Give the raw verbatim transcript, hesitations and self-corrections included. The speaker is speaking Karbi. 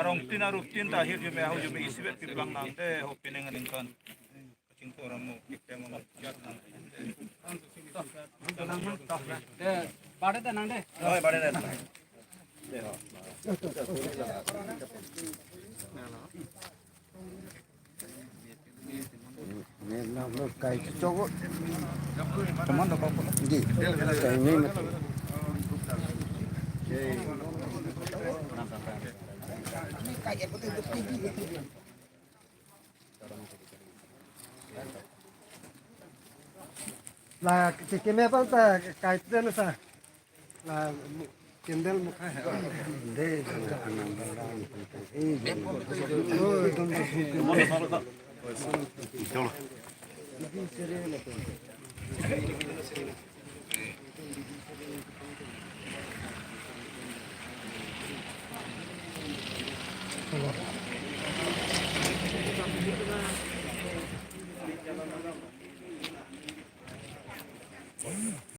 Arongtin arongtin ta ahirjume ahirjume isivet piplang nangde ho pining aningkan. Kachingthur amo, kiklem amo, jat nang. Eh, bade ta nangde. Oi, bade ta nang. Kai chok. Teman dapat apa? Di. Kai ini mati. La, ke, keme aphan ta kai pen sa. La, mu-, candle mukha hai. De, anang barang. Eh, je. Oh, don, don. Chalo.